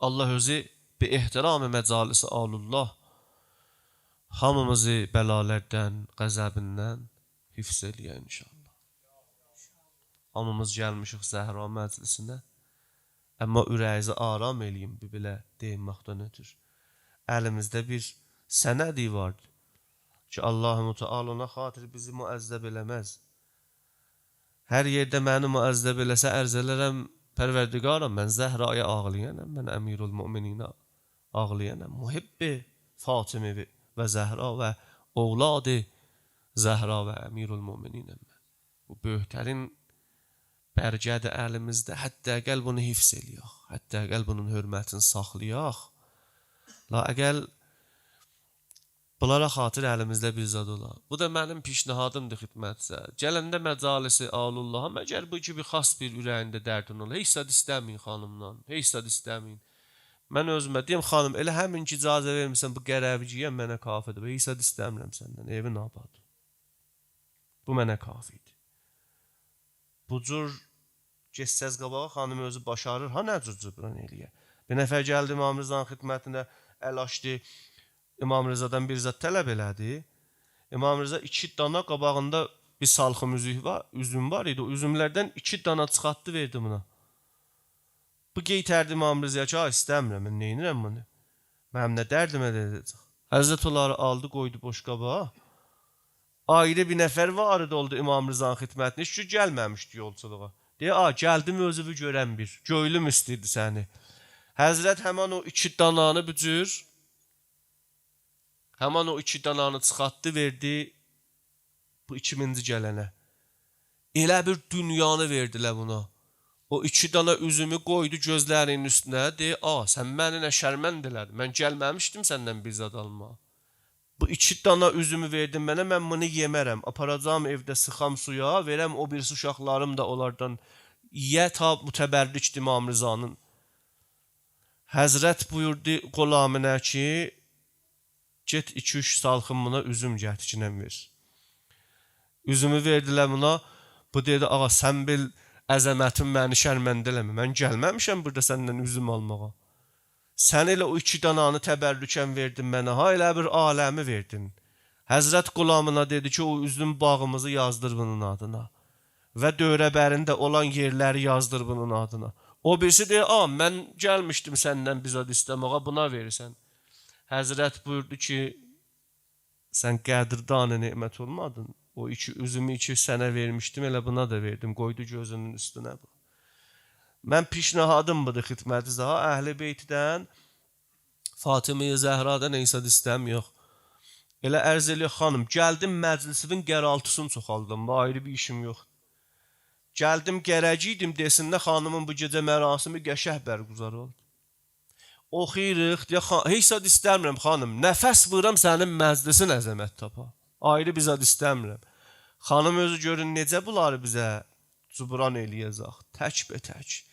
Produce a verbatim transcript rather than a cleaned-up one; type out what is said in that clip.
الله اؤزو به احترام مجالس آل‌الله هامیمیزی بلالردن، غضبیندن حفظ ائله‌یه ان‌شاءالله. هامیمیز گلمیشیک زهرا مجلسینه. اما اوره‌ییزی آرام ائله‌یین، بیر بئله دئیینمکدن اؤتور. الیمیزده بیر سندی وار کی، الله متعال اونا خاطر بیزی معذب ائله‌مز. هر یئرده منی معذب ائله‌سه، عرض ائلرم: پروردگارا، من زهرایا آغلایانام، من امیرالمؤمنینا آغلایانام. محب فاطمه و زهرا و اولاد زهرا و امیرالمؤمنینم من. بو بؤیوک‌ترین برگه‌دیر الیمیزده. حداقل بونو حفظ ائله‌یک. حداقل بونون حرمتینی ساخلایاق. لااقل بونلارا خاطر الیمیزده بیر زاد اولا. بو دا منیم پیشنهادیمدیر خدمتینیزه. گلنده مجالس آل‌اللها، مگر بو کی بیر خاص بیر اوره‌یینده دردین اولا، هئچ زاد ایسته‌مه‌یین خانیمدان، هئچ زاد ایسته‌مه‌یین. من اؤزومه دئییم: «خانیم، ائله همین کی اجازه وئرمیرسن بو قروی گئیم، منه کافیدیر. هئچ زاد ایسته‌میرم سندن، ائوین آباد.» بو منه کافیدیر. بو جور گئتسز قاباغا، خانیم اؤزو باشاریر ها نه جور جبران ائله‌یه. بیر نفر گلدی امام رضانین خدمتینه، ال آچدی، امام رضادان بیر زاد طلب ائله‌دی. امام رضا ایکی دانا، قاباغیندا بیر سالخیم اوزوک وار، اوزوم وار ایدی. او اوزوملردن ایکی دانا چیخارتدی، وئردی بونا. بو قئیتردی امام رضایا کی: «آی، ایسته‌میرم، من نئینیرم بونو؟ منیم نه دردیمه درده‌جک؟» حضرت اونلاری آلدی، قویدو بوشقابا. آیری بیر نفر وارد اولدو امام رضانین خدمتینه. هئچ کی گلمه‌میشدی یولچولوغا. دئییر: «آ، گلدیم اؤزووو گؤرم بیر. گؤیلوم ایسته‌ییردی سنی.» حضرت همان او ایکی دانانی بو جور، همان او ایکی دانانی چیخارتدی، وئردی بو ایکینجی گلنه. ائله بیر دونیانی وئردیلر بونا. او ایکی دانا اوزومو قویدو گؤزلرینین اوستونه، دئییر: «آ، سن منی نه شرمنده ائله‌دین. من گلمه‌میشدیم سندن بیر زاد آلماغا. بو ایکی دانا اوزومو وئردین منه، من بونو یئمه‌رم. آپاراجاغام ائوده سیخام سویا، وئرم او بیریسی اوشاقلاریم دا اونلاردان یئیه، تا متبرکدیر امام رضانین.» حضرت بویوردو غلامینه کی: «گئت ایکی-اوچ سالخیم بونا اوزوم گتیرگینن وئر.» اوزومو وئردیلر بونا. بو دئدی: «آقا، سن بیل عظمتین منی شرمنده ائله‌مه. من گلمه‌میشم بورادا سندن اوزوم آلماغا. سن ائله او ایکی دانانی تبرکاً وئردین منه ها، ائله بیر عالمی وئردین.» حضرت غلامینا دئدی کی: «او اوزوم باغیمیزی یازدیر بونون آدینا و دؤوره‌برینده اولان یئرلری یازدیر بونون آدینا.» او بیریسی دئییر: «آ، من گلمیشدیم سندن بیر زاد ایسته‌مه‌یه، بونا وئریرسن.» حضرت بویوردو کی: «سن قدردان نعمت اولمادین. او ایکی اوزومو کی سنه وئرمیشدیم، ائله بونا دا وئردیم.» قویدو گؤزونون اوستونه بو. من پیشنهادیم بودور خدمتینیزه ها. اهل بیتدن، فاطمه زهرادان هئچ زاد ایسته‌میریک. ائله عرض ائله‌یک: «خانیم، گلدیم مجلسیوین قرالتیسینی چوخالدیم. آیری بیر ایشیم یوخ.» گلدیم قره گئدیم، دئسینلر خانیمین بو گئجه مراسمی قشنگ برگزار اولدو. اوخویوروق، دئیه: «خا-، هئچ زاد ایسته‌میرم خانیم. نفس وورورام سنین مجلسین عظمت تاپا. آیری بیر زاد ایسته‌میرم.» خانیم اؤزو گؤرون نئجه بونلاری بیزه جبران ائله‌یه‌جک. تک به تک.